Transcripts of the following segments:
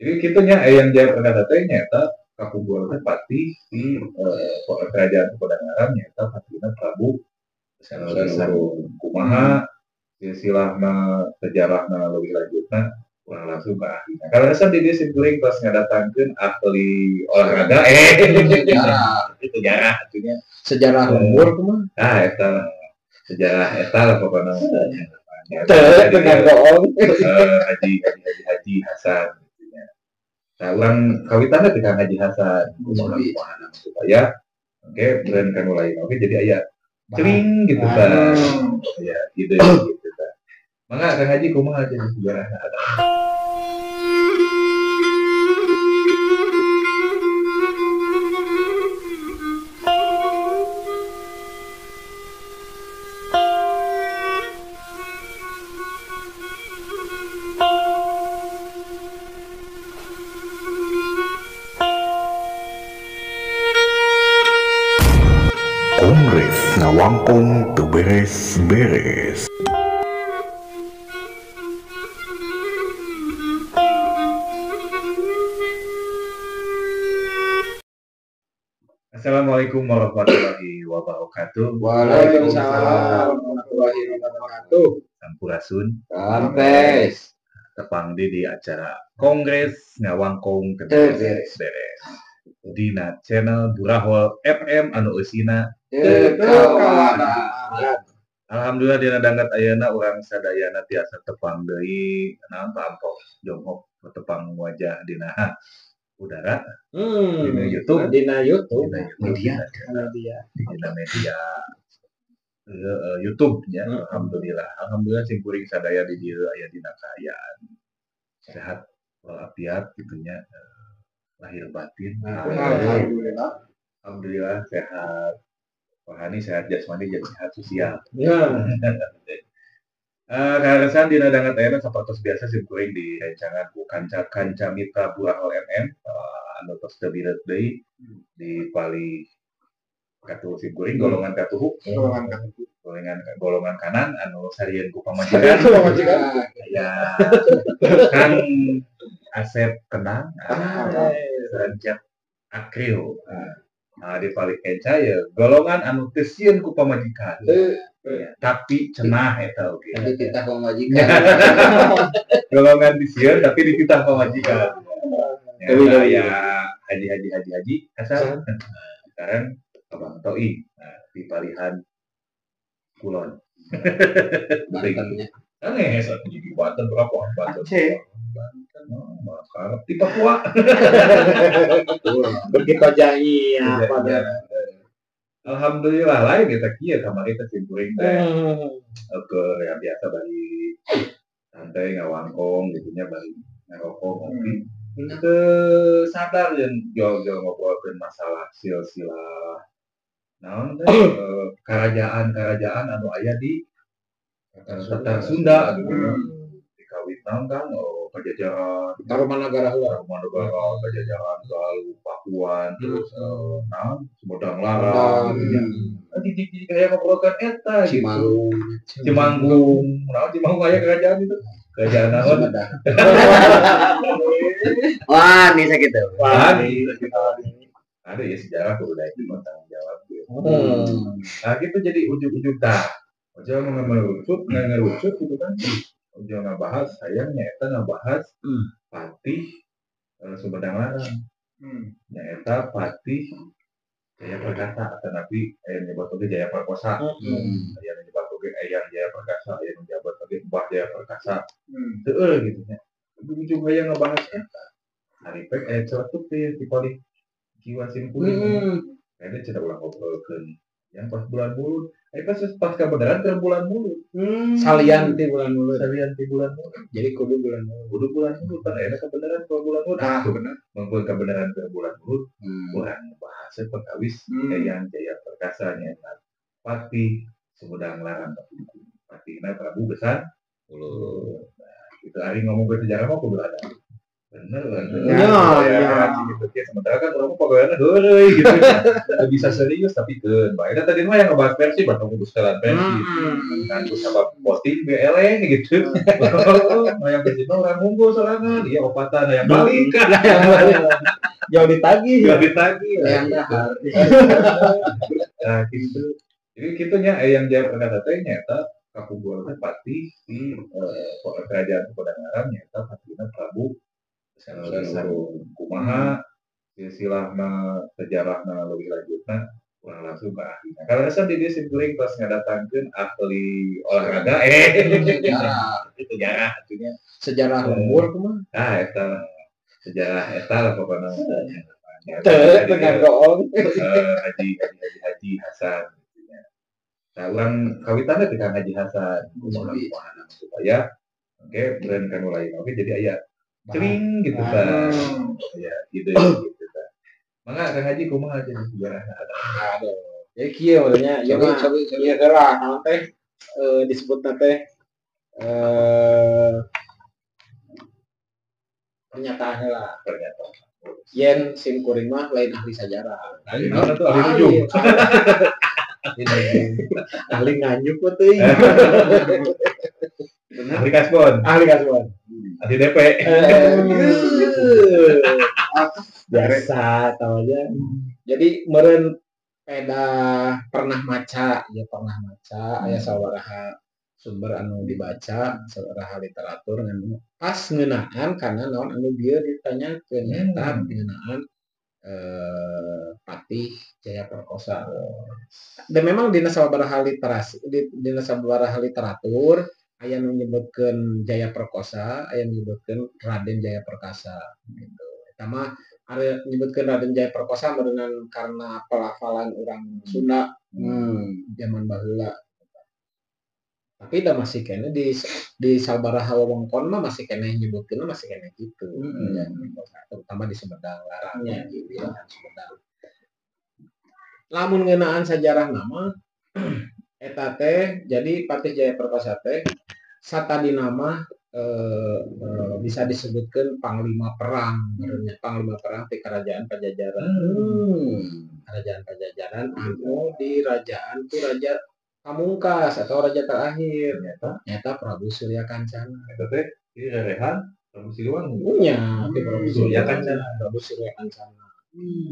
Jadi kitu nya Eyang Jaya Perkasa teh nyaeta kapungkur teh patih di kerajaan Sumedang Larang nyaeta patihna Prabu Gesan Ulun. Kumaha silsilahna sejarahna leuwih lanjutna urang langsung ke ahlina. Kaleresan di dieu simkuring tos ngadatangkeun ahli olahraga sejarah. Sejarah atunya. Sejarah lembur kumaha? Ah eta sejarah eta lah pokona. Teu dengan bohong. Haji Hasan. Nah, urang kawitan teh Kang Haji Hasan kumaha supaya oke brand kanu lain oke jadi aya cering gitu kan. Ya gitu gitu kan. Mangga Kang Haji kumaha jadi sejarahna? Kongres ngawangkong teu beres-beres. Assalamualaikum warahmatullahi wabarakatuh. Waalaikumsalam warahmatullahi wabarakatuh. Sampurasun. Rampes. Tepang di acara Kongres ngawangkong teu beres-beres. Dina channel Burahol FM anu eusina teu kawanan. Alhamdulillah dina danget ayeuna urang sadayana tiasa tepang deui naon paampoh jonghok tepang wajah dina udara. Dina YouTube, dina YouTube, media, dina media YouTube nya. Alhamdulillah. Alhamdulillah sing kuring sadaya di dieu aya dina kaayaan sehat walafiat kitu nya. Lahir batin. Alhamdulillah. Alhamdulillah sehat rohani, sehat jasmani, jeung sehat sosial. Ya. Karesan dina danget ayeuna sapertos biasa sim kuring di rencangan ku kanca-kanca mitra Burahol FM anu tos teu bireut deui di palih katuhu sim kuring golongan katuhu, golongan kanan anu sarieun ku pamajikan. Ya. Kang Asep Kenang, Rancak Akril. Nah, di paling kenca ya golongan anu teu sieun ku pamajikan. Tapi cenah eta oge. Dititah pamajikan. Golongan disieun tapi dititah pamajikan. Ya, haji Hasan. Sekarang Abang Toi. Nah, di palihan kulon. Bantennya. Aneh, satu jadi Banten berapa? Banten. Aceh. Banten, oh, maaf, di Papua. Begitu aja iya. Alhamdulillah lain kita kieu kamari teh simkuring teh. Ke yang biasa bari santai ngawangkong gitu nya bari ngarokok ngopi. Teu sadar jeung jauh-jauh ngobrolkeun masalah silsilah naon teh kerajaan-kerajaan anu aya di Tatar Sunda gitu. Dikawit naon kan Pajajaran, Tarumanagara heula, Tarumanagara, Pajajaran, Galuh, Pakuan, terus naon Sumedang Larang gitu nya. Di kayak ngobrolkeun eta gitu. Cimanggung, naon Cimanggung aya kerajaan itu. Kerajaan naon? Wah, nih sakitu. Wah, nih. Ada ya sejarah kudu daek tanggung jawab gitu. Nah, gitu jadi ujug-ujug tah. Ojo ngerucut gitu kan. Ojo ngabahas sayangnya eta ngabahas patih Sumedang Larang. Nyaeta patih Jaya Perkasa atau nabi aya nyebat oge Jaya Perkosa. Aya nyebat oge Eyang Jaya Perkasa, aya nyebat oge Mbah Jaya Perkasa. Heueuh gitu nya. Ujug hayang ngabahas eta. Ari pek aya celetuk teh di palih jiwa simkuring. Kayaknya cenah ulah ngobrolkeun yang pas bulan mulut. Pas kebenaran ke bulan mulut. Salian ti bulan mulut. Salian ti bulan mulut. Jadi kudu bulan mulut. Kudu bulan mulut kan enak kebenaran ke bulan mulut. Ah, benar. Mengkul kebenaran ke bulan mulut. Urang bahasa perkawis Eyang Jaya Perkasa nyaeta Patih Sumedang Larang Patihna Prabu Gesan Ulun. Nah, itu ari ngomong ke sejarah mah kudu ada Bener kan? Ya, Ya, ya. gitu. Ya, sementara kan urang mah pagaweanna heureuy gitu. Teu bisa serius tapi keun bae. Da tadi mah yang ngebahas Persib atau kudu setelan Persib. Kan ku sabab posting ge eleh gitu. Hayang Persib mah urang unggul sorangan, ieu opatan hayang balik. Jauh ditagih. Jual ditagih. Yang dahar. Nah, gitu. Jadi kitu nya yang Jaya Perkasa teh nyaeta kapungkur teh patih di kerajaan Padanglaran nyaeta patihna Prabu Sanurun. Kumaha silsilahna sejarahna leuwih lanjutna urang langsung ke ahlina. Karena di dieu simkuring pas ngadatangkeun ahli olahraga Sejarah. sejarah atunya. Sejarah lembur kumaha? Ah, eta sejarah eta lah pokokna. Teu dengan goong. Haji Haji Haji Haji Hasan gitu nya. Nah, urang kawitanna teh Kang Haji Hasan kumaha kumaha supaya oke brand kanu lain oke jadi aya cering gitu kan. Ya, ide gitu kan. Mangga Kang Haji kumaha jadi sejarahna? Aduh. Jadi kieu maksudnya, ieu mah Cobi, cobi, cobi. ieu heula naon teh disebutna teh pernyataan heula. Ternyata. Yen sim kuring mah lain ahli sejarah. Nah, naon atuh ahli nujum. Ahli nganjuk mah teuing. Ahli kasbon, Ahli kasbon. ahli DP. Biasa tahu aja. Jadi meureun peda pernah maca, ya pernah maca aya sabaraha sumber anu dibaca, sabaraha literatur anu pas ngeunaan karena naon anu bieu ditanyakeun nyaeta ngeunaan Patih Jaya Perkosa. Dan memang dina sabaraha literasi dina sabaraha literatur aya nu nyebutkeun Jaya Perkosa, aya nu nyebutkeun Raden Jaya Perkasa gitu. Eta mah aya nyebutkeun Raden Jaya Perkosa meureunan karena pelafalan urang Sunda zaman baheula. Tapi da masih keneh di sabaraha wewengkon mah masih keneh nyebutkeunna masih keneh gitu. Ya, terutama di Sumedang Larang di wilayah Sumedang. Lamun ngeunaan sajarah nama eta teh jadi Patih Jaya Perkasa teh satadina mah bisa disebutkeun panglima perang, meureunnya panglima perang ti Kerajaan Pajajaran. Kerajaan Pajajaran anu di rajaan ku Raja Pamungkas atau raja terakhir Ternyata nyata Prabu Surya Kancana. Eta teh di rerehan Prabu Siliwangi. Nya ti Prabu Surya Kancana. Prabu Surya Kancana.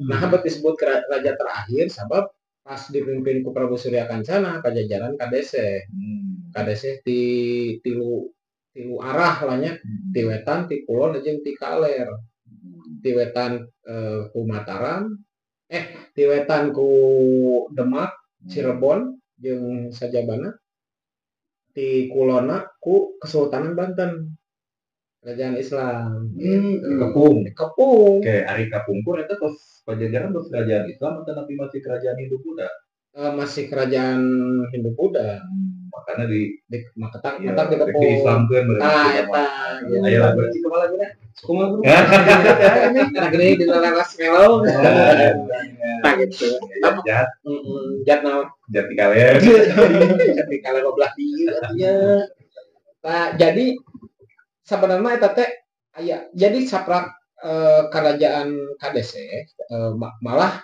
Nah, bet disebut raja terakhir sabab pas dipimpin ku Prabu Surya Kancana Pajajaran kadeseh. Kadeseh ti tilu tilu arah lah nya, ti wetan, ti kulon jeung ti kaler. Ti wetan ku Mataram, ti wetan ku Demak, Cirebon jeung sajabana, ti kulonna ku Kesultanan Banten. Kerajaan Islam. Gitu. Kepung. Kepung. Oke, ari kapungkur eta tos Pajajaran tos kerajaan Islam atau tapi masih kerajaan Hindu Buddha? Masih kerajaan Hindu Buddha. Makanya di Di maketak ya, matak di Kepung. diislamkeun berarti. Ah, eta. Gitu. Ayo lah berarti kumaha laguna? Kumaha guru? Nah, gini di laras melo. Nah, gitu. Jat, Jat naon? jati kalian. Jati kalian belah dieu artinya. Nah, jadi sebenarnya eta teh aya jadi saprak kerajaan KDC malah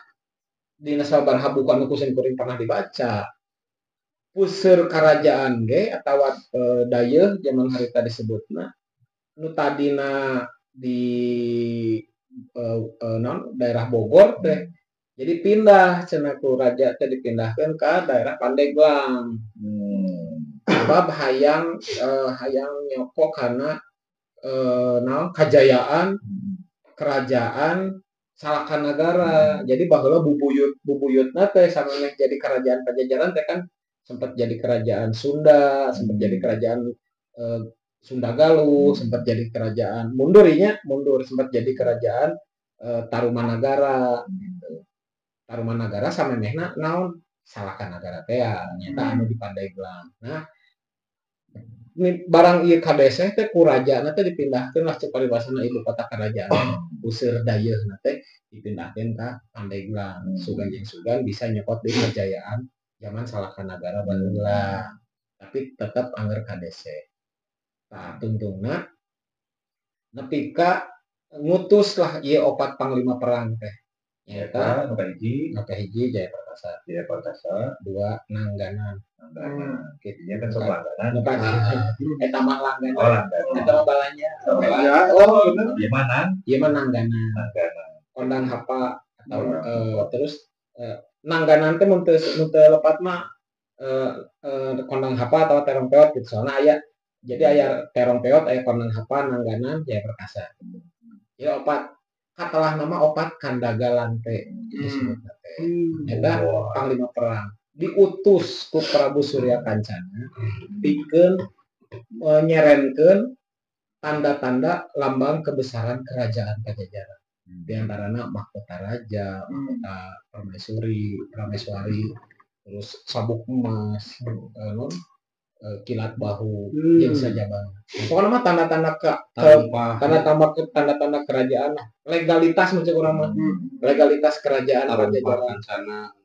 dina sabaraha buku anu ku kuring pernah dibaca. Puseur kerajaan ge atawa dayeuh zaman harita disebutna nu tadina di naon daerah Bogor teh. Jadi pindah cenah ku raja teh dipindahkeun ka daerah Pandeglang. Sebab hayang hayang nyokok karena naon kajayaan kerajaan Salakanagara. Jadi baheula bubuyutna teh samemeh jadi kerajaan Pajajaran teh kan sempat jadi kerajaan Sunda, sempat jadi kerajaan Sunda Galuh, sempat jadi kerajaan mundur nya, mundur sempat jadi kerajaan Tarumanagara gitu. Tarumanagara samemehna naon Salakanagara teh ya, nyata anu di Pandeglang. Nah, ini barang ieu kadeseh teh ku rajana teh dipindahkeun lah cek paribasana ibu kota kerajaan puseur dayeuhna teh dipindahkeun ka Pandeglang. Sugan jeung sugan bisa nyokot di kejayaan zaman Salakanagara baheula. Tapi tetap angger kadeseh. Tah tungtungna nepi ka Ngutus lah ieu opat panglima perang teh. Nyaeta Eta nu kahiji. Nu kahiji Jaya Perkasa. Jaya Perkasa. Dua Nangganan. Langganan. Nya kan sok langganan. Nu eta mah langganan. Oh, langganan. Eta mah balanja. Oh, bener. Ieu mah nang. Ieu mah Nangganan. Nangganan. Kondang hapa atau terus Nangganan teh mun teu lepat mah kondang hapa atau terong peot gitu. Soalna aya jadi aya terong peot, aya kondang hapa, Nangganan, Jaya Perkasa. Ya opat katelah nama opat Kandagalan teh disebutna teh. Eta panglima perang diutus ku Prabu Surya Kancana pikeun nyerenkeun tanda-tanda lambang kebesaran kerajaan Pajajaran. Di antarana mahkota raja, mahkota permaisuri, prameswari, terus sabuk emas, kilat bahu, jeung sajabana. Pokokna mah tanda-tanda tanda-tanda kerajaan lah. Legalitas mun cek urang mah. Legalitas kerajaan Pajajaran.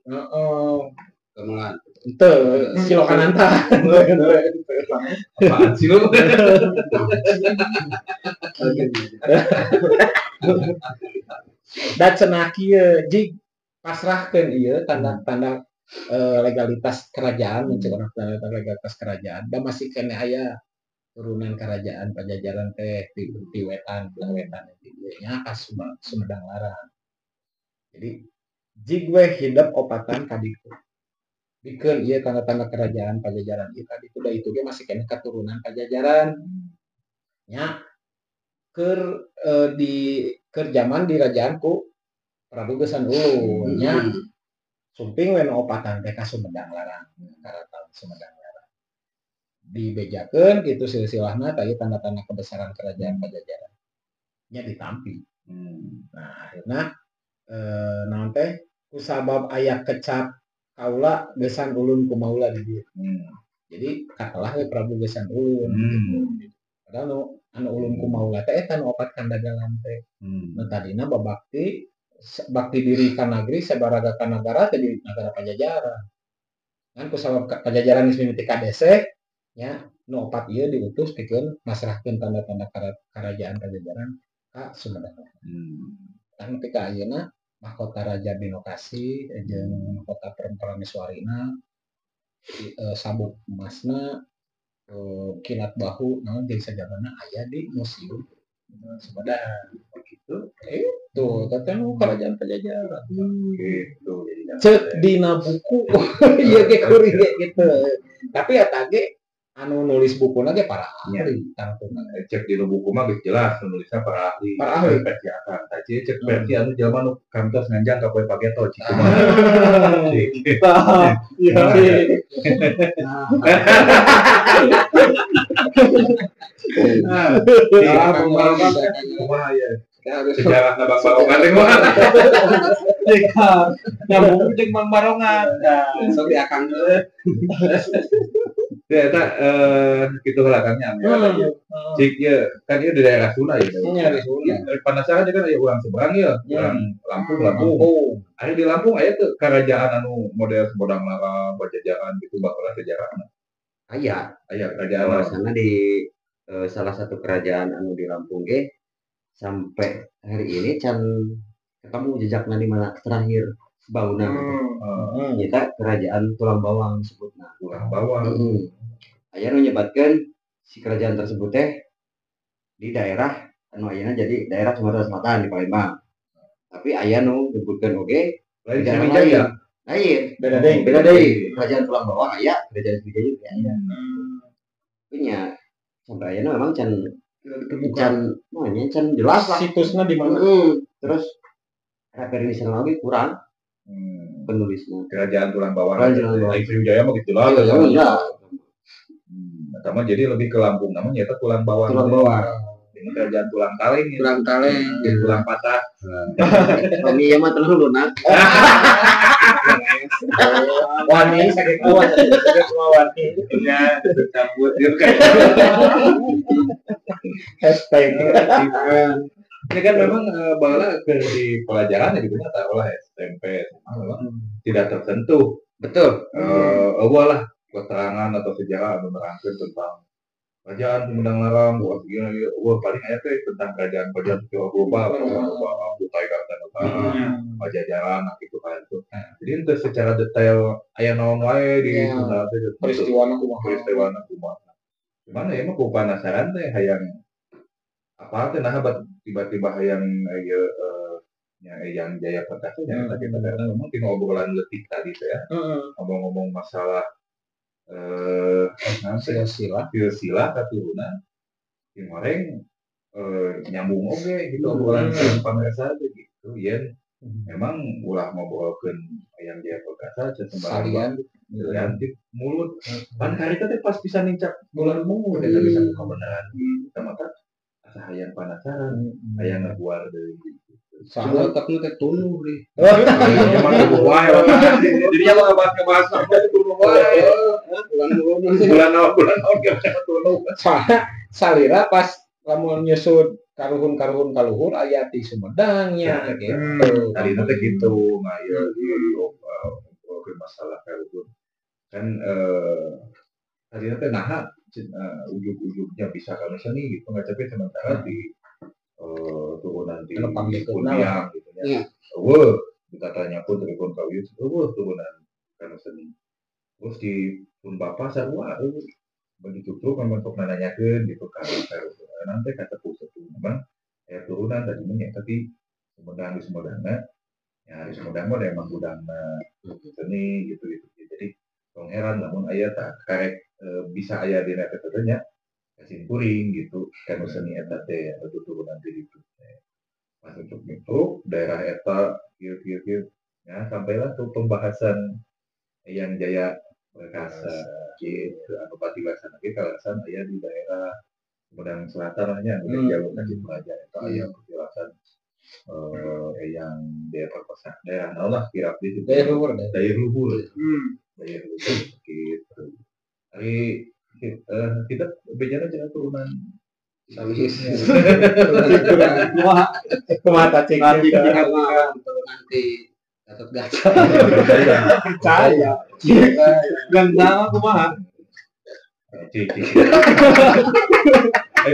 Heeh. Gamelan. Teu, silokananta. Apaan sih lu? Da cenah kieu jig pasrahkeun ieu tanda-tanda legalitas kerajaan, mun cek urang tanda legalitas kerajaan, da masih keneh aya turunan kerajaan Pajajaran teh di wetan, belah wetan di dieu nya ka Sumedang Larang. Jadi jig we hidep opatan ka ditu. Bikeun ieu tanda-tanda kerajaan Pajajaran ieu ka ditu da itu ge masih keneh katurunan Pajajaran. Nya keur di keur jaman dirajaan ku Prabu Geusan Ulun nya. Sumping we nu opatan teh ka Sumedang Larang, karaton Sumedang Larang. Dibejakeun kitu silsilahna tah ieu tanda-tanda kebesaran kerajaan Pajajaran. Nya ditampi. Nah, akhirna naon teh kusabab aya kecap kaula Geusan Ulun kumaula di dieu. Jadi katelah we Prabu Geusan Ulun. Padahal nu anu ulun kumaula teh eta nu opat Kandagalan teh. Nu tadina babakti bakti diri ka nagri sabaraga ka nagara teh di nagara Pajajaran. Kan kusabab Pajajaran geus mimiti kadesek nya nu opat ieu diutus pikeun masrahkeun tanda-tanda kerajaan Pajajaran ka Sumedang. Kan nepi ka ayeuna mahkota Raja Binokasi jeung mahkota Prameswarina sabuk emasna kilat bahu naon jeung sajabana aya di Museum Sumedang. Gitu. Itu teh nu kerajaan Pajajaran. Gitu. Cek dina buku ieu ge kuring ge gitu. Tapi eta ge anu nulis bukuna ge para ahli tangtuna. Cek dina buku mah geus jelas nulisna para ahli. Para ahli. Versi akang. Tah cek versi anu jelema nu kantos nganjang ka poe pageto cik kumaha. Tah. Iya. Nah, kumaha ya? Sejarah Bang Barongan teh kumaha? Nyambung jeung Bang Barongan. Sok di akang deui. Ya eta kitu heula kan nya. Cik ieu kan ieu di daerah Sunda ya. Nya di Sunda. Penasaran kan aya urang seberang ieu, urang Lampung. Aya di Lampung aya teu kerajaan anu model Sumedang Larang, Pajajaran gitu baheula sejarahna. Aya. Aya kerajaan. Sana di salah satu kerajaan anu di Lampung ge sampai hari ini can ketemu jejakna di mana terakhir bangunan. Kita kerajaan Tulang Bawang sebutna. Tulang Bawang. Aya nu nyebatkeun si kerajaan tersebut teh di daerah anu ayeuna jadi daerah Sumatera Selatan di Palembang. Tapi aya nu nyebutkeun oge lain Sriwijaya. Lain. Beda deui. Beda deui. Kerajaan Tulang Bawang aya, kerajaan Sriwijaya juga aya. Nya sampai ayeuna memang can can jelas lah situsnya di mana. Terus referensi lagi kurang. Penulisnya Kerajaan Tulang Bawang. Lain Sriwijaya mah gitu lah. Iya. Sama jadi lebih ke Lampung namanya eta Tulang Bawang. Tulang Bawang. Ini kerajaan Tulang Kaleng ya. Tulang Kaleng, tulang patah. Kami ieu mah tulang lunak. Wani sakit kuat, sakit semua wani. Ya, cabut ieu kan. Hashtag. Ini kan memang baheula keur di pelajaran ya gitu nya taruhlah SMP SMA memang tidak tersentuh. Betul. Eueuh lah keterangan atau sejarah anu nerangkeun tentang Kerajaan Sumedang Larang, wah gila ieu, wah paling aya teh tentang kerajaan kerajaan global, global, Kutai Kartanegara, Pajajaran, nah gitu kan itu. Jadi itu secara detail aya naon wae di Sunda teh gitu. Peristiwana kumaha. Peristiwana kumaha. Cuman ya mah ku penasaran teh hayang apa teh nah tiba-tiba hayang ieu nya Eyang Jaya Perkasa nya eta kita karena memang di obrolan leutik tadi teh ya. Ngomong-ngomong masalah silsilah silsilah keturunan si goreng nyambung oge gitu obrolan sareng pamirsa teh gitu yen memang ulah ngobrolkeun Eyang Jaya Perkasa can sembarang salian di mulut pan harita teh pas bisa nincak bulan mulut eta bisa buka beneran sama tak asa hayang penasaran hayang ngaguar deui gitu. Soalnya otaknya teh tunduh deh. Jadinya mah ngebahas tunduh wae. Bulan naon tunduh. Soalnya salira pas lamun nyusut karuhun-karuhun kaluhur aya di Sumedang nya gitu. Tadina teh gitu, nah ieu ngobrolkeun masalah karuhun. Kan tadina teh naha ujug-ujugnya bisa kana seni gitu ngacape sementara di turunan di Kuntiang gitu ya. Eueuh, ditatanya pun telepon ka ieu, eueuh turunan kana seni. Terus di pun bapak sarua eueuh begitu tuh kan untuk nanyakeun gitu ka nanti ka sepuh-sepuh memang aya turunan tadi mah nya tapi Sumedang di Sumedangna ya di Sumedang mah emang gudangna seni gitu gitu. Jadi tong heran lamun aya tah karek bisa aya dina eta teh nya kasimpuring gitu kan seni eta teh atau turunan di ditu teh. Pas untuk itu daerah eta kieu kieu kieu ya sampailah tuh pembahasan Eyang Jaya Perkasa gitu anu patilasan ge kalasan aya di daerah Sumedang Selatan lah nya anu jauh ka Cipraja eta aya petilasan Eyang Jaya Perkasa daerah naon lah kirap di situ daerah luhur daerah luhur daerah luhur gitu. Ari kita bicara jangan turunan sawis. Kumaha kumaha cacing turunan ti Gatot Kaca. Percaya. Dan nama kumaha? Cici.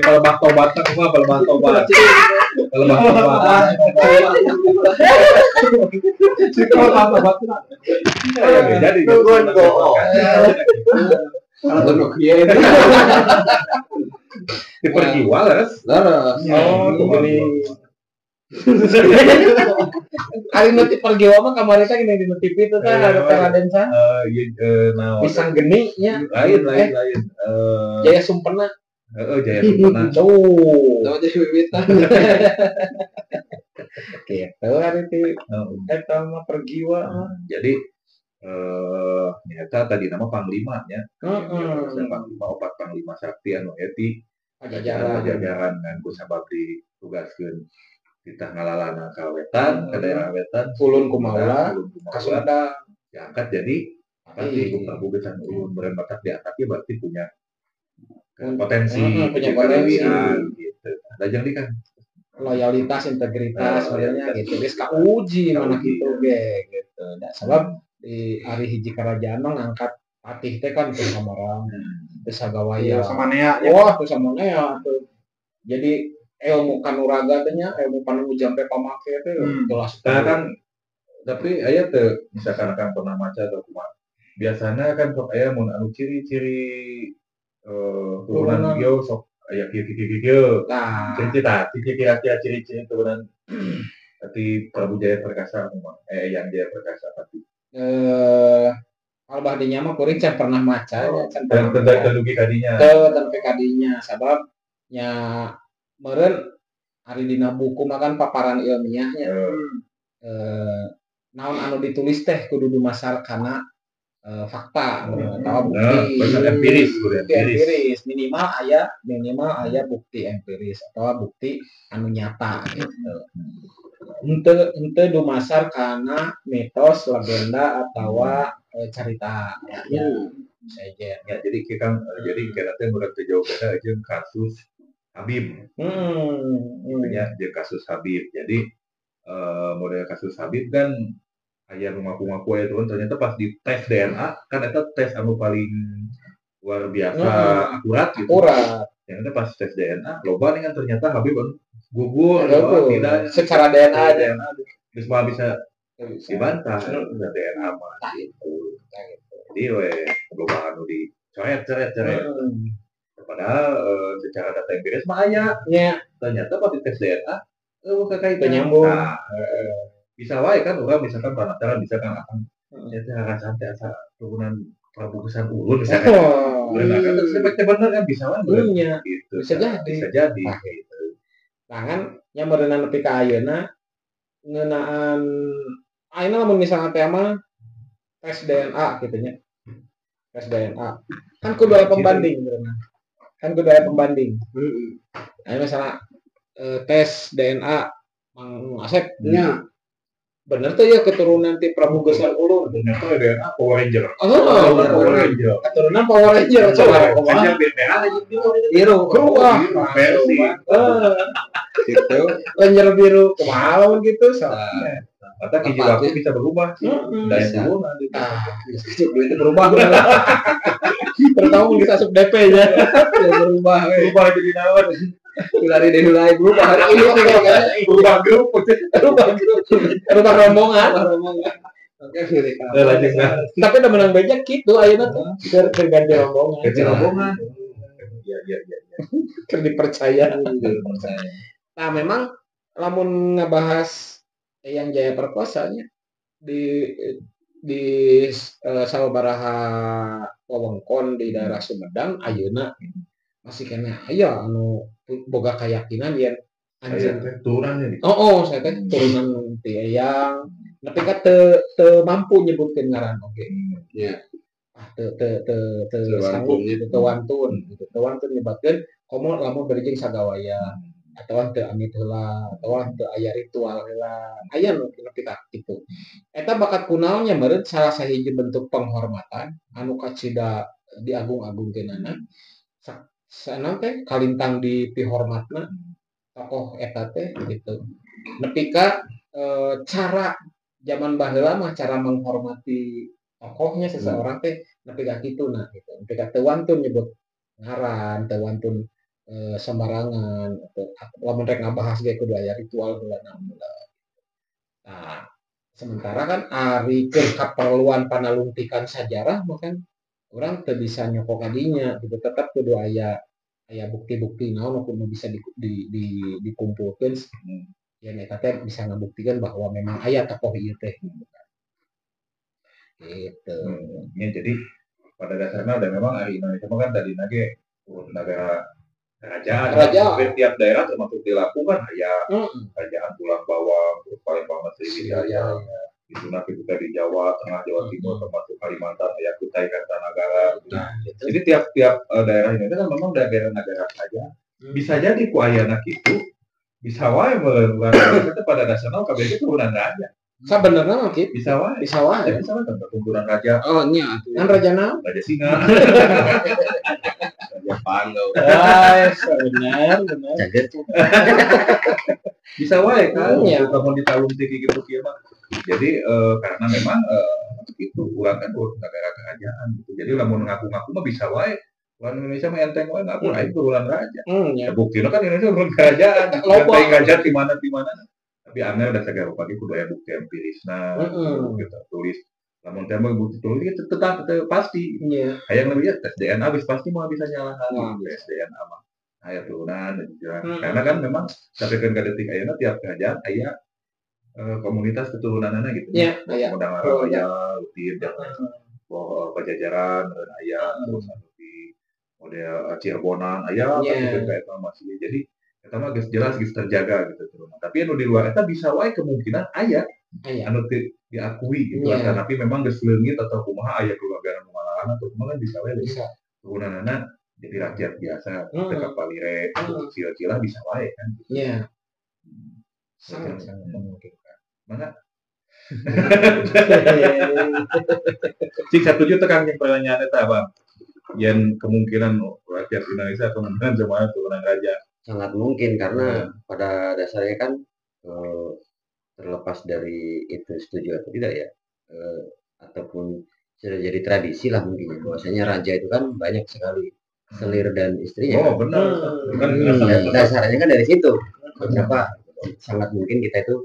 Kalau tobat kumaha kalau tobat. Kalau tobat. Kalau tobat. Jadi kalau tunuk kieu diperjiwa leres. Leres. Oh, gini. Ari nu ti pergiwa mah kamari teh gini di TV itu teh ada teh Raden Sa. Pisang geni nya. Lain. Jaya Sumpena. Heeh, Jaya Sumpena. Tuh. Tah jadi wiwitan. Gitu ari ti eta mah pergiwa mah. Jadi nyata tadi nama panglima nya. Panglima opat panglima sakti anu eti Pajajaran ngan ku sabab ditugaskeun titah ngalalana ka wetan ka daerah wetan ulun kumaula ka Sumedang diangkat jadi pasti ku Prabu Gesan ulun meureun batak diangkatnya berarti punya potensi punya potensi gitu. Lajeng di kan loyalitas integritas sebenarnya gitu geus kauji mana kitu ge gitu. Da sabab di ari hiji kerajaan mah ngangkat patih teh kan teu samarang teu sagawaya samanea. Wah teu samanea tuh. Jadi ilmu kanuraga teh nya ilmu panemu jampe pamake teh jelas. Nah kan tapi aya teu misalkan akan pernah maca atau kumaha. Biasana kan sok aya mun anu ciri-ciri turunan ieu sok aya kieu kieu kieu. Tah. Ciri-ciri kira-kira ciri-ciri turunan tapi Prabu Jaya Perkasa kumaha? Eyang Jaya Perkasa pasti. Albah dinya mah kuring can pernah maca nya can pernah teu dugi kadinya. Teu sampai kadinya sabab nya meureun ari dina buku mah kan paparan ilmiahnya. Naon anu ditulis teh kudu dumasar kana fakta atau bukti. Empiris, bukti empiris minimal aya bukti empiris atau bukti anu nyata gitu. Henteu dumasar kana mitos, legenda atawa carita ya. Saja. Ya, jadi kita jadi kita teh meureun teu jauh beda jeung kasus Habib. Ya, jeung kasus Habib. Jadi model kasus Habib kan aya nu ngaku-ngaku aya turun ternyata pas di tes DNA kan eta tes anu paling luar biasa akurat gitu. Akurat. Yang ada pas tes DNA loba dengan ternyata Habib gugur, tidak secara DNA aja. Terus malah bisa dibantah DNA mah gitu. Jadi we loba anu dicoret. Padahal secara data empiris mah aya. Nya. Ternyata pas tes DNA eueuh kaitan nyambung. Nah, bisa wae kan urang misalkan penasaran bisa kan akan ya rasana teh asa turunan Prabu Geusan Ulun misalkan. Nah, kan terus bener kan bisa wae gitu. Bisa jadi. Bisa jadi gitu. Nah kan nya meureunna nepi ka ayeuna ngeunaan ayeuna lamun misalnya tema tes DNA gitu nya. Tes DNA. Kan kudu aya pembanding meureunna. Kan kudu aya pembanding. Heeh. Nah, misalnya tes DNA Mang Asep nya. Bener tuh ya keturunan ti Prabu Geusan Ulun. Bener tuh DNA Power Ranger. Oh, Power Ranger. Keturunan Power Ranger. Ranger BPA biru. Wah, versi. Gitu. Ranger biru kumaha lamun gitu soalnya. Kata hiji waktu bisa berubah sih. Dari turunan. Nah, duitnya berubah. Terutama mun geus asup DP nya. Berubah. Berubah jadi naon. Lari dari mulai berubah berubah grup, berubah rombongan. Oke, lanjut. Tapi udah menang banyak gitu ayeuna tuh. Keur ganti rombongan. Ganti rombongan. Iya. Keur dipercaya. Nah, memang lamun ngebahas yang Jaya Perkosanya di sababaraha wewengkon di daerah Sumedang ayeuna masih kena aya anu boga keyakinan yen anjeun turunan gitu. Oh, saya teh turunan ti eyang. Nepi ka teu mampu nyebutkeun ngaran oge. Iya. Ah teu sanggup teu wantun gitu. Teu wantun nyebatkeun komo lamun bari jeung sagawaya atawa teu amit heula atawa teu aya ritual heula. Aya nu nepi ka kitu. Eta bakat kunaonnya meureun salah sahiji bentuk penghormatan anu kacida diagung-agungkeunana. Sana teh kalintang di pihormatna tokoh eta teh gitu. Nepi ka cara zaman baheula mah cara menghormati tokohnya seseorang teh nepi ka kitu nah gitu. Nepi ka teu wantun nyebut ngaran, teu wantun sembarangan atau lamun rek ngabahas ge kudu aya ritual heula naon. Nah, sementara kan ari keur kaperluan panalungtikan sajarah mah kan urang teu bisa nyokok kadinya gitu, tetap kudu aya bukti-bukti naon nu bisa dikumpulkeun yen eta teh bisa ngabuktikan bahwa memang aya tokoh ieu teh gitu. Ya, jadi pada dasarnya ada memang ari Indonesia mah kan tadi nage negara kerajaan. Hampir tiap daerah termasuk di Lampung kan aya kerajaan Tulang Bawang, terus Palembang Sriwijaya. Itu nanti kita di Jawa Tengah, Jawa Timur, termasuk Kalimantan, ya Kutai Kartanegara. Nah, gitu. Jadi tiap-tiap daerah Indonesia kan memang daerah-negara saja. Bisa jadi ku ayana kitu, bisa wae meureun itu pada dasarnya kabeh turunan raja. Sabenerna mah kitu. Bisa wae. Bisa wae. Bisa wae tentang turunan raja. Oh nya atuh. Kan raja naon? Raja singa. Raja Panggau. Ah, benar. Cager. Bisa wae kan, ya. Lamun ditalungtik gitu kieu mah. Jadi karena memang itu urang kan negara kerajaan gitu. Jadi lamun ngaku-ngaku mah bisa wae. Urang Indonesia mah enteng wae ngaku aing turunan raja. Ya. Buktina kan Indonesia turunan kerajaan. Enteng raja di mana. Tapi aneh udah segala rupa kudu aya bukti empirisna, bukti tertulis. Lamun teh mah bukti tulis itu tetap pasti. Iya. Hayang lebih ya tes DNA geus pasti mah bisa nyalahan. Tes DNA mah aya turunan karena kan memang sampai ke detik ayeuna tiap kerajaan aya komunitas keturunanana gitu. Iya, aya. Modang aya rutin Pajajaran aya terus anu di model Cirebonan aya kan gitu kayak masih. Jadi eta mah geus jelas geus terjaga gitu turunan. Tapi anu di luar eta bisa wae kemungkinan aya anu diakui gitu Yeah. Tapi memang geus leungit atau kumaha aya keluarga anu malahan atau kumaha kan bisa wae bisa. Turunanana jadi rakyat biasa, ke palire, kecil-kecilan bisa wae kan. Iya. Sangat memungkinkan. Mana? Cik satuju tekan yang pertanyaan eta, Bang. Yang kemungkinan rakyat Indonesia kemungkinan semuanya turunan raja. Sangat mungkin karena pada dasarnya kan terlepas dari itu setuju atau tidak ya, ataupun Sudah jadi tradisi lah mungkin ya, bahwasanya raja itu kan banyak sekali selir dan istrinya. Oh, benar. Kan Dasarnya kan dari situ. Kenapa sangat mungkin kita itu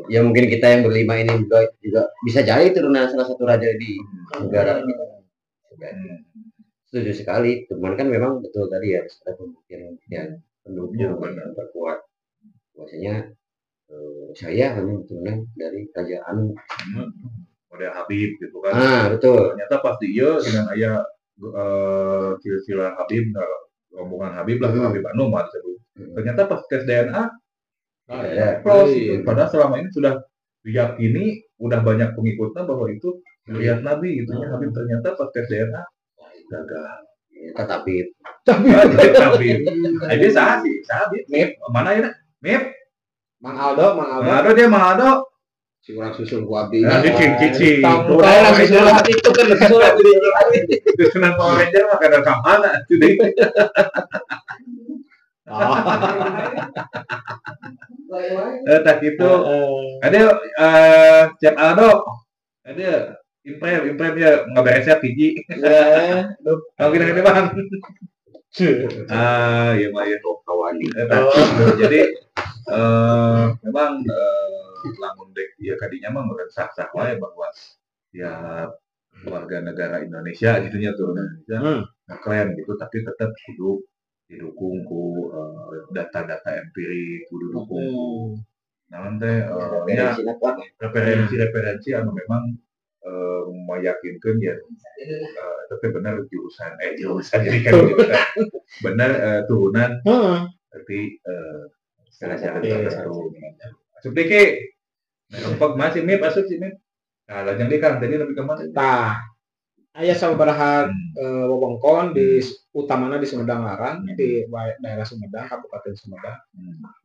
ya mungkin kita yang berlima ini juga bisa jadi turunan salah satu raja di negara kita. Setuju sekali, cuman kan memang betul tadi ya, harus ada pembuktian-pembuktian pendukung Ya, yang benar. memperkuat bahwasanya saya hanya keturunan dari raja anu. Model Habib gitu kan. Ah, betul. Ternyata pasti iya dengan aya silsilah Habib, nah, rombongan Habib lah, Habib anu mah disebut. Ternyata pas tes DNA Tidak ada. plus gitu. Padahal selama ini sudah diyakini, udah banyak pengikutnya bahwa itu lihat Nabi gitu ya. Habib ternyata pas tes DNA gagal. Tetapi Habib. Ini sah sih, sah Habib. Mip. Mana ya? Mip. Mang Aldo, Mang Aldo. Mang Aldo dia Mang Aldo. Si urang susul ku abdi. Nah, cicing cicing. Tong tong susulan itu kan susulan jadi. Susunan Power Ranger mah kada ka mana atuh deui. Tak gitu. Ada Cep Aldo. Ada imprem ya ngaberesnya hiji. Ya, Kalau gini Bang. Ah, iya mah ya. Kawani. Jadi memang lamun dek ya kadinya mah meureun sah-sah wae bahwa ya warga negara Indonesia gitu nya turunan Indonesia ngeklaim gitu, tapi tetap kudu didukung ku data-data empirik, kudu dukung ku naon teh ya referensi-referensi anu memang meyakinkan ya tapi benar jurusan jadi kan jurusan benar turunan tapi kerajaan tertentu. Asup diki. Rempeg masih Mip, asup sih Mip. Nah, lajeng di Kang tadi lebih ke mana? Tah. Aya sababaraha wewengkon di utamana di Sumedang Larang, di daerah Sumedang, Kabupaten Sumedang.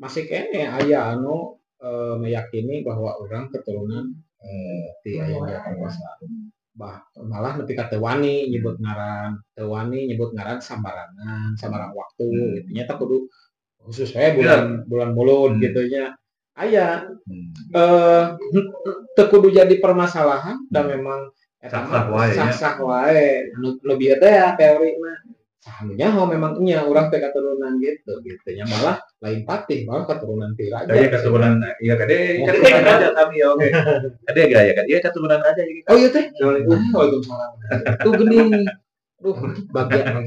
Masih kene aya anu meyakini bahwa orang keturunan ti Ayahanda Kangwasa. Bah, malah nepi ka teu wani nyebut ngaran, teu wani nyebut ngaran sambarangan, sambarang waktu gitu nya teh kudu khusus we bulan Mulud gitu nya. Aya teu kudu jadi permasalahan dan memang sah-sah wae, sah-sah wae nu bieu teh ya teorina sah nu nyaho memang nya urang teh katurunan gitu gitu nya, malah lain patih malah keturunan ti raja. Iya keturunan iya kade keturunan raja kami ya oke. Ade gaya kan iya keturunan raja jadi. Oh iya teh. Waalaikumsalam. Tuh geuning. Duh, bagian.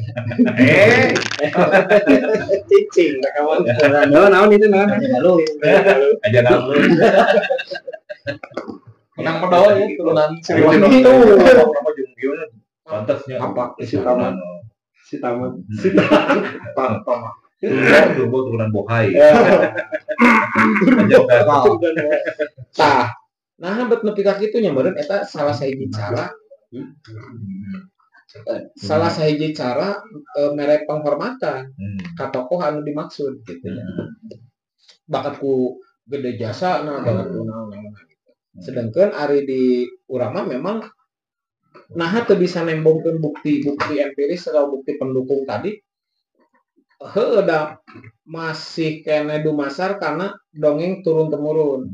Cicing rekaman. Naon itu naon aja lalu. Aja lalu. Menang pedol ya turunan Siliwangi. Itu nama jeung pantasnya apa si taman. Si taman. Si taman. Turunan Bohai. Tah. Nah, bet nepi ka kitu nya meureun eta salah sahiji cara. Salah sahiji cara mere penghormatan ka tokoh anu dimaksud gitu ya. Bakat ku gede jasa nah bakat ku naon-naon gitu. Sedangkan ari di urang mah memang naha teu bisa nembongkeun bukti-bukti empiris atau bukti pendukung tadi. Heueuh da masih kene dumasar karena dongeng turun temurun.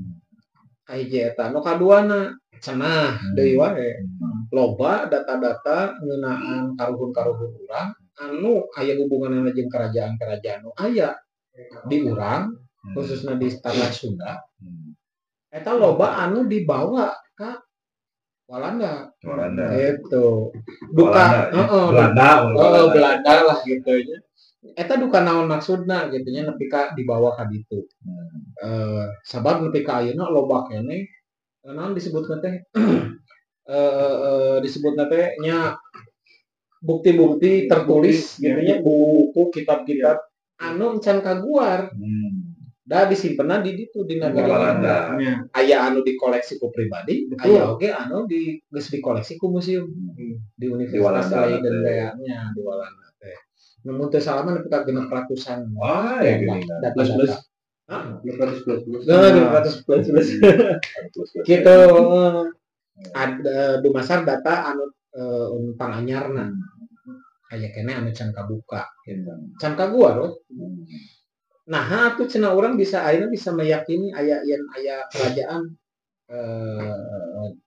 Kahiji eta nu kaduana cenah deui wae. Loba data-data ngeunaan karuhun-karuhun urang anu aya hubunganna jeung kerajaan-kerajaan nu aya di urang khususna di tanah Sunda. Eta loba anu dibawa ka Walanda. Walanda. Gitu. Duka heeh Belanda, Belanda lah gitu nya. Eta duka naon maksudna gitu nya nepi ka dibawa ka ditu. Sabab nepi ka ayeuna loba keneh naon disebutna teh disebutna teh nya bukti-bukti tertulis gitu nya, buku kitab-kitab anu encan kaguar. Da disimpenan di ditu di negara Walanda. Aya anu dikoleksi ku pribadi, aya oge anu di geus dikoleksi ku museum di Universitas Leiden teh nya di Walanda teh. Namun teu salah mah nepi ka 600-an. Wah, ya gini. Plus plus. Hah? 600 plus plus. 600 plus plus. Gitu. Ada dumasar data anu panganyarna. Aya keneh anu can kabuka gitu. Can kaguar we. Nah, atuh cenah urang bisa ayeuna bisa meyakini aya yen aya kerajaan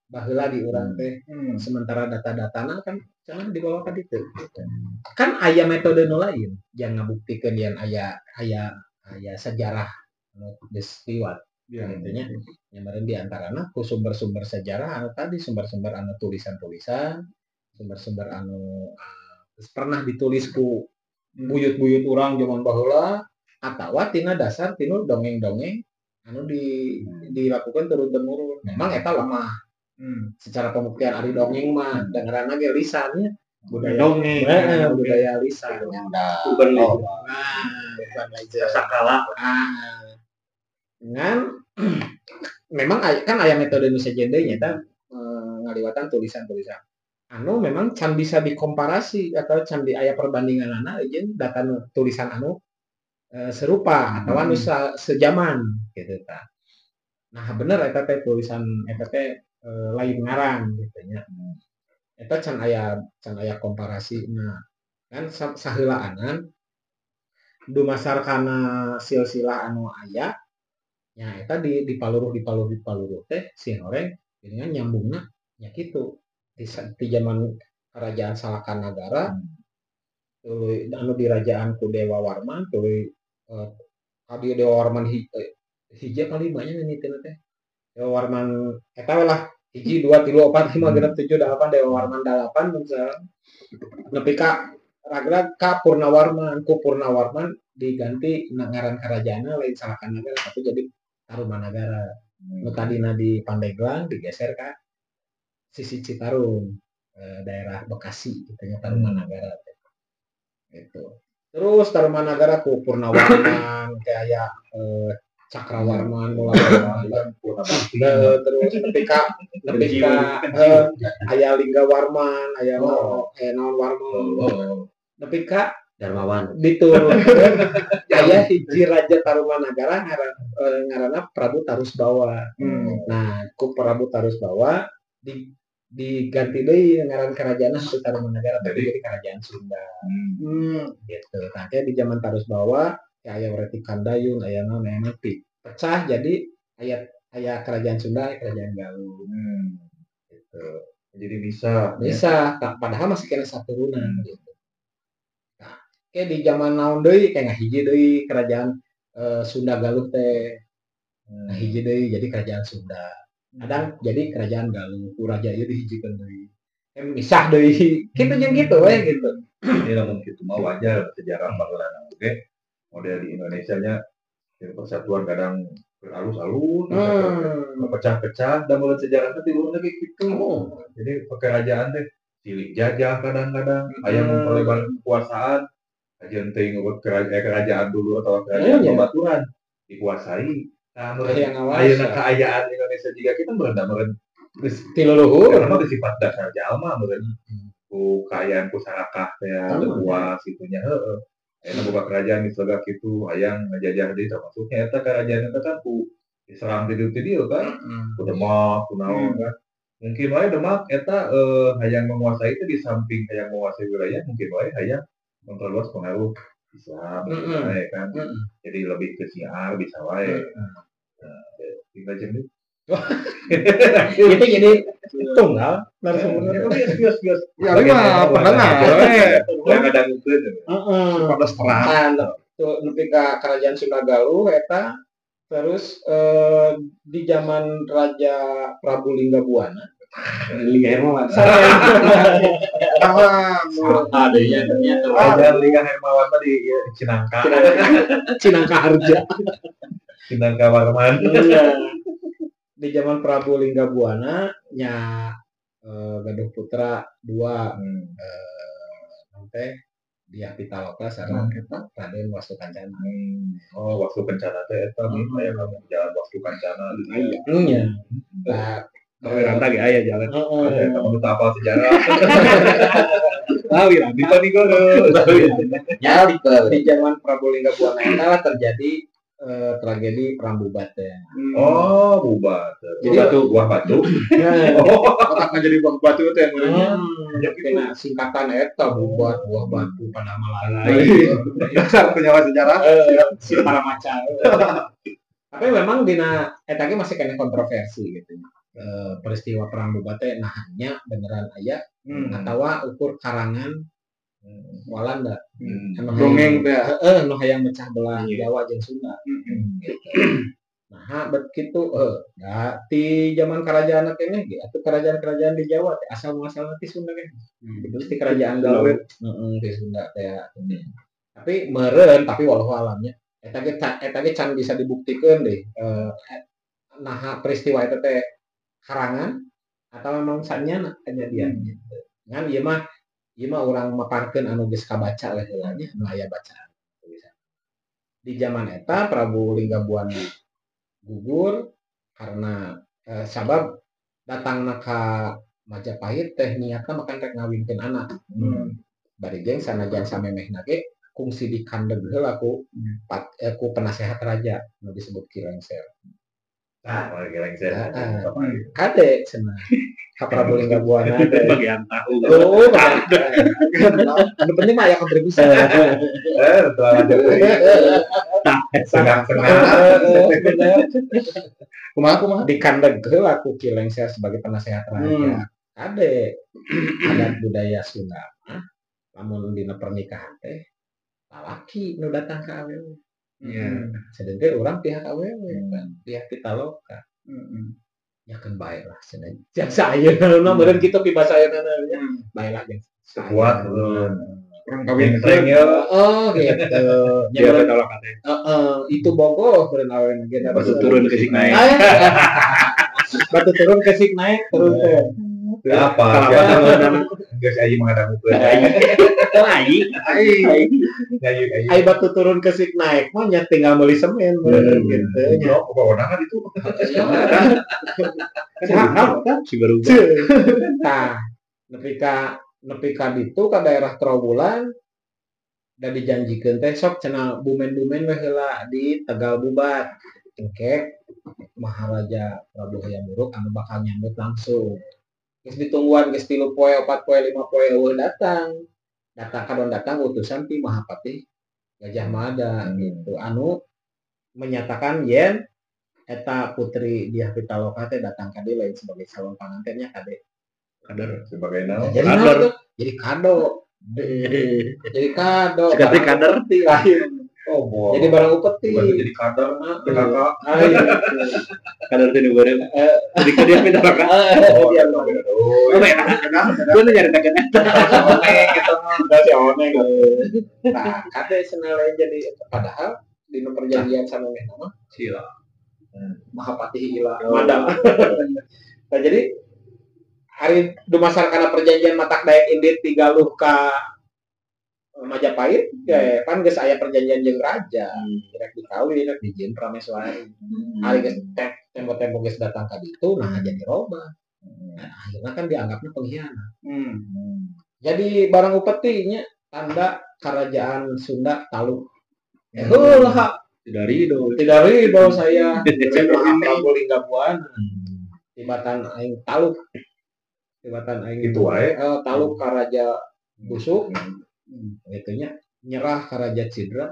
Baheula di urang teh sementara data-datana kan cenah dibawa ka ditu gitu. Kan aya metode nu lain yang ngabuktikeun yen aya aya aya sejarah anu geus liwat gitu nya. Nya meureun di antarana ku sumber-sumber sejarah anu tadi, sumber-sumber anu tulisan-tulisan, sumber-sumber anu geus pernah ditulis ku buyut-buyut urang zaman baheula atawa tina dasar tinu dongeng-dongeng anu dilakukan turun temurun. Memang eta lemah secara pembuktian, ari dongeng mah dengeranna ge lisannya budaya dongeng. Budaya lisan. Udah. Urban legend. Nah, urban legend. Sakala. Ah, dengan memang kan aya metode nu sejen deui, nyaeta ngaliwatan tulisan-tulisan anu memang can bisa dikomparasi atau can di aya perbandinganana jeung data nu tulisan anu serupa atau anu sejaman gitu tah. Nah, bener eta teh tulisan eta teh lain ngarang gitu nya. Eta can aya komparasi. Nah, kan saheulaanan dumasar kana silsilah anu aya nya eta di paluruh di paluruh di paluruh teh sihoreng dengan nyambungna nya kitu di zaman kerajaan Salakanagara, tuluy anu dirajaan ku Dewa Warman, tuluy kadi Dewa Warman hiji kali banyak mimitina teh Dewa Warman eta we lah, hiji, dua, tilu, opat, lima, genep, tujuh, delapan, Dewa Warman dalapan misalnya, nepi ka ragrag ka Purnawarman. Ku Purnawarman diganti ngaran karajaanna lain Salakanagara tapi jadi Tarumanagara. Nu tadina di Pandeglang digeser ka sisi Citarum, daerah Bekasi gitu nya, Tarumanagara teh. Gitu. Terus Tarumanagara ku Purnawarman kayak Cakrawarman, Mulawarman, terus nepi ka aya Linggawarman, aya aya naon Warman. Nepi ka Darmawan. Diturunkeun aya hiji raja Tarumanagara ngaranna Prabu Tarusbawa. Nah, ku Prabu Tarusbawa diganti deui ngaran karajaanna ku Tarumanagara tapi jadi kerajaan Sunda. Gitu. Nah, kayak di zaman Tarusbawa aya Wretikandayun, aya naon aya naon, pecah jadi aya aya kerajaan Sunda, aya kerajaan Galuh. Gitu. Jadi bisa. Bisa, ya. Padahal masih kena saturunan gitu. Nah, kayak di zaman naon deui kayak ngahiji deui kerajaan Sunda Galuh teh. Ngahiji deui jadi kerajaan Sunda. Kadang jadi kerajaan Galuh, ku raja ieu dihijikeun deui. Misah deui. Kitu jeung kitu we gitu. Ini lamun kitu mah wajar sejarah baheulana oge. Model di Indonesia nya persatuan kadang beralus-alus, pecah-pecah, dan mulai sejarah teh tilu lagi gitu. Jadi kerajaan teh silih jajah kadang-kadang, aya memperlebar kekuasaan, aja teh ngebut kerajaan dulu atau kerajaan babaturan dikuasai. Nah, ayeuna kaayaan Indonesia juga kita meureun meureun geus ti leluhur. Karena mah sifat dasar jalma meureun ku kaayaan ku sarakah teh puas itunya, heeh. Ayeuna boga kerajaan di surga kitu hayang ngajajah deui, termasuknya eta kerajaan eta kan ku diserang ti dieu ti dieu kan, ku Demak, ku naon kan. Mungkin wae Demak eta hayang menguasai itu di samping hayang menguasai wilayah, mungkin wae hayang memperluas pengaruh Islam gitu wae kan. Jadi lebih ke syiar bisa wae. Nah, tinggal jeung Itu jadi tunggal narasumber. Bias bias bias. Ya, ini mah pendengar we. Yang ngadangukeun. Heeh. Pada terang. Nah, tuh nepi ka kerajaan Sunda Galuh eta terus di zaman Raja Prabu Linggabuana. Lingga Hermawan. Ada ya ternyata. Raja Lingga Hermawan tadi Cinangka. Cinangka Harja. Cinangka Warman. Iya. Di zaman Prabu Linggabuana nya gaduh putra dua, teh Dyah Pitaloka sareng Raden Wastu Kancana. Oh, Wastu Kencana teh eta aya ngomong jalan Wastu Kancana. Aya. Nya. Nah, Wiranta ge aya jalan. Heeh. Eta mah teu apal sejarah. Ah, Wiranta. Diponegoro. Ya, di zaman Prabu Linggabuana eta terjadi tragedi Perang Bubat ya. Oh, Bubat. Jadi batu, buah batu. Oh, otaknya jadi buah batu itu yang merenya. Ya, kena singkatan eta Bubat, buah batu pada lain. Dasar penyawa sejarah. Si para maca. Tapi memang dina eta ge masih kena kontroversi gitu. Peristiwa perang Bubat teh nah nya beneran aya atawa ukur karangan Walanda. Anu Dongeng teh. Heeh, nu hayang mecah belah Jawa jeung Sunda. Gitu. Nah, bet kitu da ti zaman kerajaan keneh ge atuh kerajaan-kerajaan di Jawa teh asal muasalna ti Sunda keneh. Terus ti kerajaan Galuh, heeh, ti Sunda teh. Tapi meureun tapi wallahu alamnya eta ge can bisa dibuktikeun deh. Nah, peristiwa eta teh karangan atau memang sanyana kejadian gitu. Ngan ieu mah urang maparkeun anu geus kabaca we heula nya, anu aya bacaan. Di zaman eta Prabu Linggabuana gugur karena sabab datangna ka Majapahit teh niatna makan rek ngawinkeun anak. Bari jeung sanajan samemehna ge kungsi dikandeg heula ku ku penasehat raja nu disebut Ki Lengser. Ah, Ki Lengser. Kade cenah ka Prabu Linggabuana teh bagian tahu. Oh, anu penting mah aya kontribusi. Telah aja. Senang-senang. Kumaha dikandeg heula ku Ki Lengser sebagai penasehat raja. Kade adat budaya Sunda mah lamun dina pernikahan teh lalaki nu datang ka awewe. Iya. Sedengkeun urang pihak awewe kan, pihak Pitaloka. Ya kan bae lah cenah. Jasa ayeuna mah meureun kitu pibasa ayeuna nya. Bae lah jeung kuat meureun. Urang kawin ya. Oh gitu. Ya Pitaloka teh. Heeh, itu bogoh meureun awewe ge batu turun kesik naik. Batu turun kesik naik turun teh. Apa? Geus ayi mengadangukeun. Ayi. Ayi batu turun kesik naik mah nya tinggal meuli semen gitu nya. Kewenangan itu. Si berubah. Tah, nepi ka ditu ka daerah Trawulan da dijanjikeun teh sok cenah bumen-bumen we heula di Tegal Bubat. Engke Maharaja Prabu Hayam Wuruk anu bakal nyambut langsung. Geus ditungguan geus 3 poe, 4 poe, 5 poe eueuh datang. Datang kadon datang utusan ti Mahapatih Gajah Mada gitu anu menyatakan yen eta putri Dyah Pitaloka teh datang ka dieu lain sebagai calon pangantennya kade. Kader sebagai naon? Jadi kader. Jadi kado. Jadi kado. Seperti kader ti lain. Oh, jadi barang upeti. Jadi kader PKK. Kader teh nu bareng. Jadi ka Dyah Pitaloka. Oh, iya. Oh, beda. Gua nu nyaritakeun eta. Oneng gitu mah. Si oneng. Nah, kade cenah lain jadi padahal dina perjanjian samemehna mah sila. Mahapatih Ila Mada. Nah, jadi hari dumasar kana perjanjian matak daek indit ti Galuh ka Majapahit, ya kan geus aya perjanjian jeung raja, rek dikawin, rek dijieun prameswari. Ari geus tempo-tempo geus datang ka ditu, nah jadi robah. Nah, akhirnya kan dianggapnya pengkhianat. Jadi barang upeti nya tanda kerajaan Sunda taluk. Heulah, tidak ridho. Tidak ridho saya. Prabu Linggabuana. Tibatan aing taluk. Tibatan aing itu wae. Taluk ka Raja Busuk. Itunya nyerah ke Raja Cidra.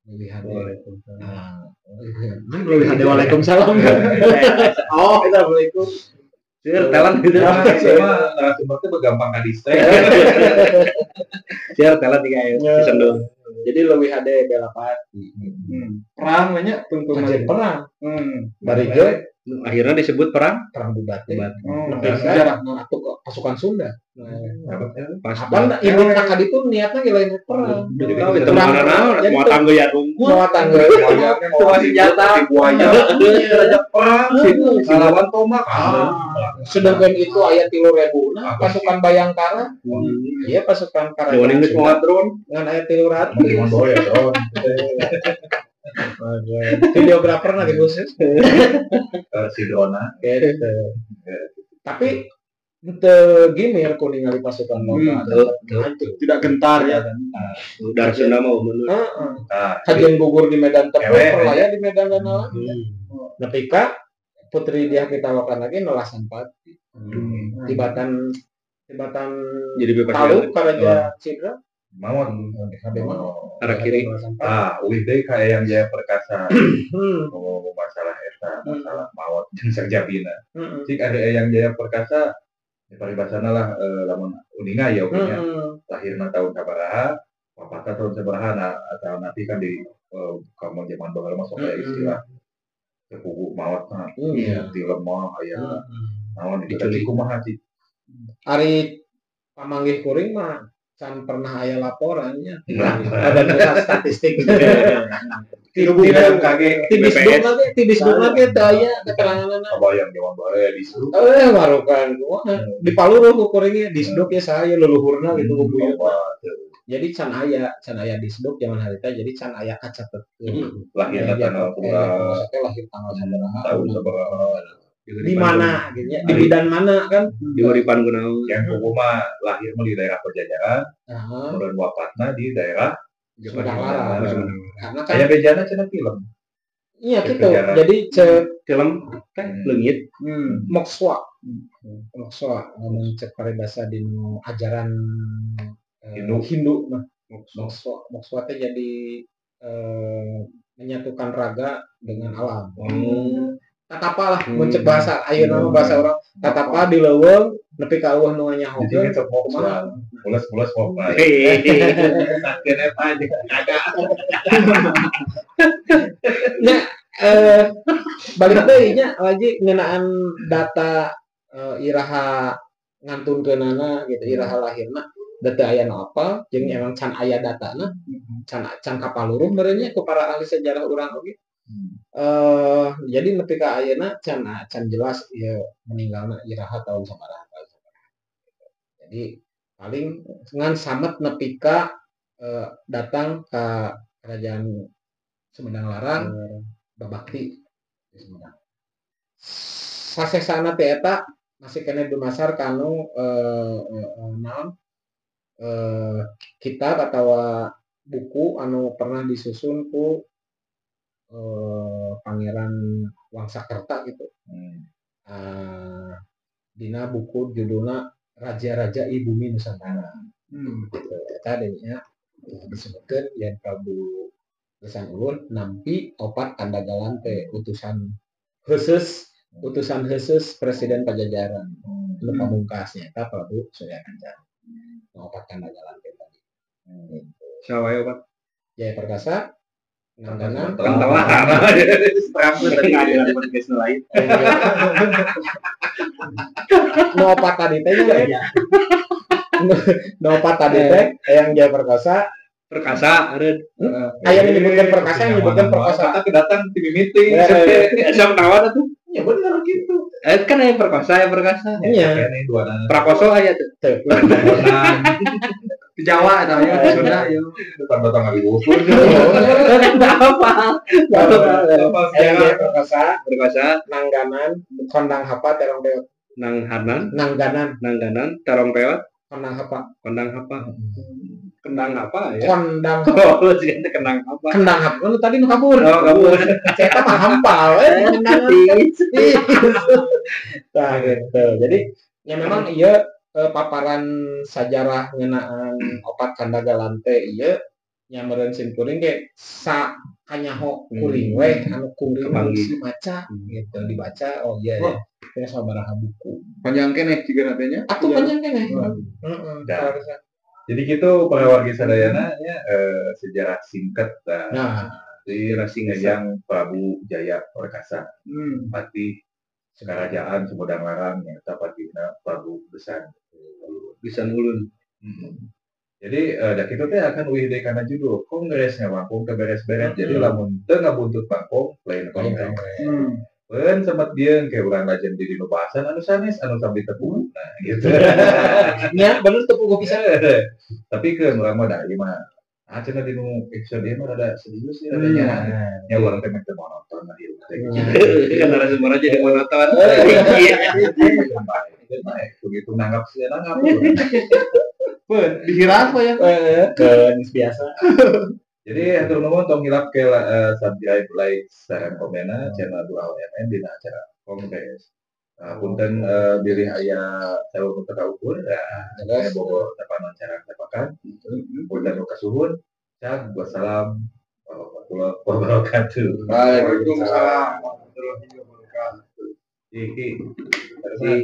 Leuwih hade. Waalaikumsalam. Leuwih hade waalaikumsalam. Oh, assalamualaikum. Sir, talent gitu. Nah, narasumber teh gampang ka distrik. Sir, talent tiga ayo. Pesan doang. Jadi leuwih hade Belapati. Perang banyak tungtung perang. Bari ge akhirnya disebut perang Bubat. Sejarah atau pasukan Sunda. Apa ini ka ditu niatna ge lain perang. Jadi perang mau tanggo ya unggul. Mau tanggo. Mau senjata buaya. Raja perang lawan tomak. Sedangkan itu aya 3.000 nah pasukan Bayangkara. Iya pasukan Karajaan. Geus moal drone ngan aya 300. Moal ya drone. Videografer lagi khusus. Si Dona. Gitu. Tapi teu gimir ku ningali pasukan loka. Tidak gentar ya. Udara Sunda mah menurut. Heeh. Kajian gugur di medan tempur, perlaya di medan danau. Nepi ka Putri Dyah Pitaloka lagi nolasan pati. Tibatan jadi bebas taluk ka Raja Cidra. Mawon arah kiri. Ah, uih deui ka Eyang Jaya Perkasa. Ngomong masalah eta, masalah mawat Jeung sajabina. Cik ari Eyang Jaya Perkasa ya paribasana lah lamun uninga ya oge nya. Lahirna tahun sabaraha, wafatna tahun sabaraha, nah atau nanti kan di kamu zaman baheula mah sok aya istilah teu puguh maotna. Di lemah aya naon itu tadi kumaha sih? Ari pamanggih kuring mah can pernah aya laporannya. Badan Pusat Statistik. Ti Disduk lagi teu aya keteranganna. Kabayang zaman baheula Disduk. Marukan kumaha. Di paluruh ku kuringnya Disduk ya saya leluhurna gitu ku buyut. Jadi can aya Disduk zaman harita jadi can aya kacatetkeun. Lahirna tanggal sabaraha, lahir tanggal sabaraha, tahun sabaraha. Di mana gitu ya, di bidan mana kan? Di Uripan kunaon. Yang kuku mah lahir mah di daerah Pajajaran, kemudian wafatna di daerah Sumedang Larang. Karena kan aya bejana cenah film. Iya gitu. Jadi film teh leungit Mokswa. Mokswa ngomong cek paribasa dinu ajaran Hindu mah. Mokswa. Mokswa teh jadi menyatukan raga dengan alam. Tatapa lah, mun cek bahasa ayeuna mah bahasa urang tatapa di leuweung nepi ka eueuh nu nganyahokeun kumaha. Mules-mules mah. Sakeun eta jeung kagak. Nya balik deui nya lagi ngeunaan data iraha ngantunkeunana gitu, iraha lahirna da teu aya nu apal jeung emang can aya datana, can kapaluruh meureun nya ku para ahli sejarah urang oge. Jadi nepi ka ayeuna can jelas ieu meninggalna iraha tahun sabaraha tahun sabaraha. Jadi paling ngan samet nepi ka datang ka kerajaan Sumedang Larang babakti di Sumedang. Sasesana teh eta masih keneh dumasar kanu naon kitab atawa buku anu pernah disusun ku Pangeran Wangsakerta gitu. Dina buku judulna Raja-Raja I Bumi Nusantara. Gitu. Eta deui disebutkeun yen Prabu Geusan Ulun nampi opat kandagalan teh utusan khusus Presiden Pajajaran. Anu pamungkasnya eta Prabu Suryakancana. Opat kandagalan teh tadi. Gitu. Saha wae opat? Jaya Perkasa, Nangganan, nu opat tadi teh ya. Nu opat tadi teh Eyang Jaya Perkasa, Perkasa eureun. Aya menyebutkan Perkasa, yang menyebutkan Perkosa. Tapi datang di meeting. Siapa nawar atuh? Ya bener gitu. Kan aya Perkasa, aya Perkasa. Iya. Prakoso aya teh. Di Jawa eta aya, di Sunda aya. Depan batang ngaliwukur. Apa? Eyang Jaya Perkasa, Perkasa, Nangganan, Kondang Hapa, Terong Peot. Nanghanan, Nangganan, Nangganan, Terong Peot, Kondang Hapa. Kondang Hapa. Kendang apa ya? Kondang. Oh, sih kendang apa? Kendang apa? Lu tadi nu kabur. Oh, kabur. Saya mah hampal kendang. Nah, gitu. Jadi ya memang ieu paparan sajarah ngeunaan opat kandagalan teh ieu nya meureun sim kuring ge sa kanyaho kuring weh anu kuring si maca gitu dibaca oh iya ya. Kena sabaraha buku. Panjang keneh jiga teh nya. Atuh panjang keneh. Heeh. Jadi gitu para warga sadayana ya sejarah singkat nah, di Eyang Prabu Jaya Perkasa. Patih Kerajaan Sumedang Larang nyata patihna Prabu Geusan. Geusan Ulun. Jadi dak kitu teh akan uih deui kana judul Kongres ngawangkong teu beres-beres. Jadi lamun teu ngabuntut bangkong lain kongres. Peun sempat dieun ke urang lajen di dinu bahasan anu sanes anu sambi tepung. Nah gitu. Nya bener teu puguh pisan. Tapi keun urang mah da ieu mah ah cenah dinu episode ieu mah rada serius ya radanya. Nya urang teh meh teu monoton lah ieu teh. Kan narasumber aja jadi monoton. Iya. Begitu nanggap sih nanggap. Peun dihirap ya. Keun biasa. Jadi hatur nuhun tong hilap ke subscribe, like, sareng komena channel Dual MN dina acara Kongres. Punten bilih aya saur nu teu kaukur, aya bogo tapanon cara tapakan. Punten nu kasuhun. Cag wassalam warahmatullahi wabarakatuh. Waalaikumsalam warahmatullahi wabarakatuh. Iki. Si